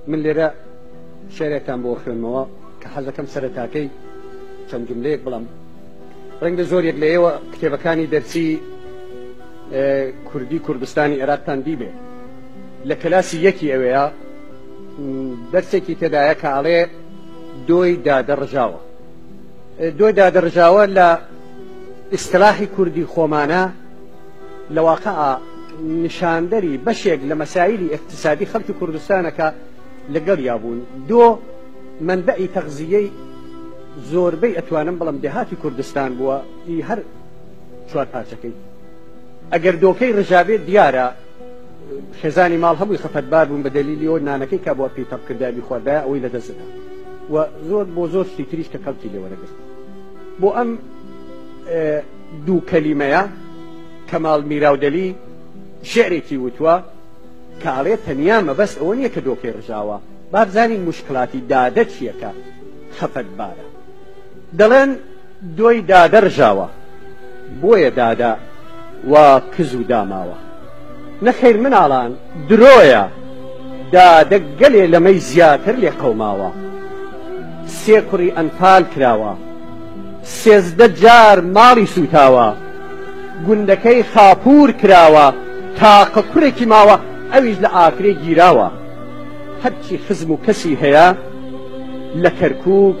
من لێرە شعرێکتان بۆ خوێنمەوە کە حەزەکەم سەرەتاکەی چەند جملەیەک بڵم. ڕەنگە زۆر یەک لە ئێوە کتێبەکانی دەرسی کوردی کوردستانی عێراقتان دیبێ. لە کەلاسی یەکی ئەوەیە دەرسێکی تێدایە کە ئەڵێ دۆی دادە ڕژاوە. دۆی دادە ڕژاوە لە ئیستلاحی کوردی خۆمانە لە واقع نیشاندەری بەشێک لە مەسایلی ئیقتسادی خەڵکی کوردستانە کە لەگەڵیا بوون. دۆ مەنبەعی تەغزیەی زۆربەی ئەتوانم بڵم دێهاتی کوردستان بووە ئی هەر چوار پارچەکەی. ئەگەر دۆکەی ڕژابێت دیارە خێزانی ماڵ هەمووی خەفەتبار بوون بە دەلیلی ئەوە نانەکەی کە بۆ پێی تەڕ کردای بیخواردایە ئەوەی لەدەست دەدا و زۆر بۆ زۆر شتی تریش کە کەڵکی لێ وەرەگرت. بۆ ئەم دوو کەلیمەیە کەماڵ میراودەلی شعرێکی وتووە کە ئەڵێ تەنیا مەبەست ئەوە نییە کە دۆکەی ڕژاوە، با بزانین موشکڵاتی دادە چییە کە خەفەتبارە. دەڵێن دۆی دادە ڕژاوە بۆیە دادە وا کز و داماوە. نەخەیر مناڵان درۆیە دادە گەلێ لەمەی زیاتر لێ قەوماوە. سێ کوڕی ئەنفال کراوە، 13 جار ماڵی سووتاوە، گوندەکەی خاپوور کراوە، تاقە کوڕێکی ماوە ئەویش لە ئاکرێ گیراوە. هەرچی خزم و کەسی هەیە لە کەرکووک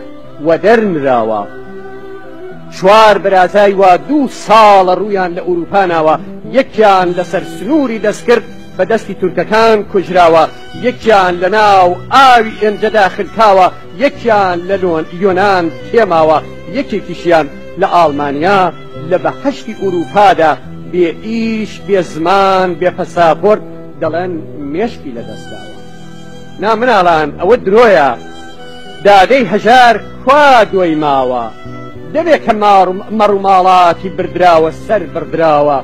وەدەرنراوە. چوار برازای وا دوو ساڵە ڕوویان لە ئورووپا ناوە، یەکیان لەسەر سنووری دەستکرد بە دەستی تورکەکان کوژراوە، یەکیان لە ناو ئاوی ئێنجەدا خنکاوە، یەکیان لە یۆنان تێماوە، یەکێکیشیان لە ئاڵمانیا لە بەهەشتی ئورووپادا بێ ئیش، بێ زمان، بێ پەساپۆرت دەڵێن مێشکی لەدەست داوە. نا مناڵان ئەوە درۆیە، دادەی هەژار کوا دۆی ماوە؟ دەبێ کە مەڕوماڵاتی بردراوە سەر بڕدراوە.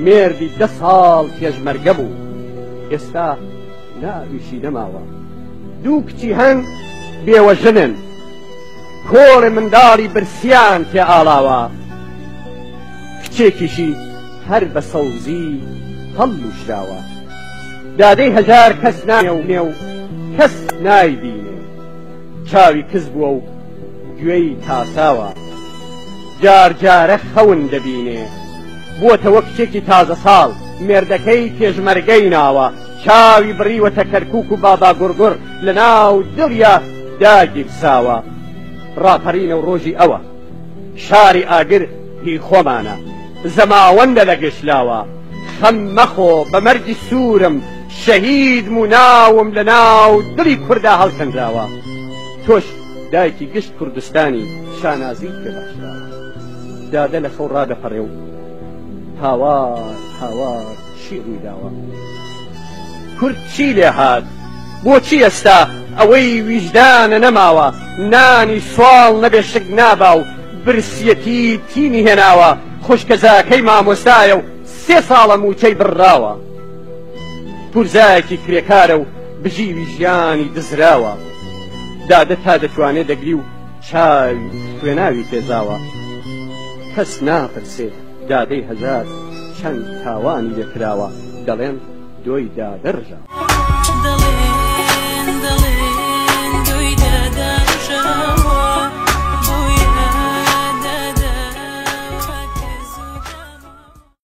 مێردی دە ساڵ پێشمەرگە بوو، ئێستا ناویشی نەماوە. دوو کچی هەن بێوەژنن، کۆڵێ منداڵی برسیان تێ ئاڵاوە. کچێکیشی هەر بە سەوزی هەڵلووشراوە. دادەی هەژار کەس ناێ و کەس نایبینێ. چاوی کز بووە و گوێی تاساوە. جار جارە خەون دەبینێ. بووەتەوە کچێکی تازە ساڵ، مێردەکەی پێشمەرگەی ناوە. چاوی بڕیوەتە کەرکووک و باباگوڕگوڕ لە ناو دڵیا داگیرساوە. ڕاپەڕینە و ڕۆژی ئەوە. شاری ئاگر هی خۆمانە. زەماوەندە لە گشت لاوە. خەم مەخۆ بە مەرگی سوورم شەهیدم و ناوم لە ناو دڵی کوردا هەڵکەنراوە. تۆش دایکی گشت کوردستانی شانازیت پێ بەخشراوە. دادە لە خەو ڕادەپەڕێ و هاوار هاوار چی ڕوویداوە؟ کورد چی لێ هات؟ بۆچی ئێستا ئەوەی ویژدانە نەماوە؟ نانی سواڵ نەبێ شک نابا و برسیەتی تینی هێناوە، خوشکەزاکەی مامۆستایە و سێ ساڵە مووچەی بڕراوە. پورزایەکی کرێکارە و بژیوی ژیانی دزراوە. دادە تا دەتوانێ دەگری و چاوی خوێناوی تێزاوە. کەس ناپرسێ دادەی هەژار چەند تاوانی لێ کراوە، دەڵێن دۆی دادە ڕژاوە.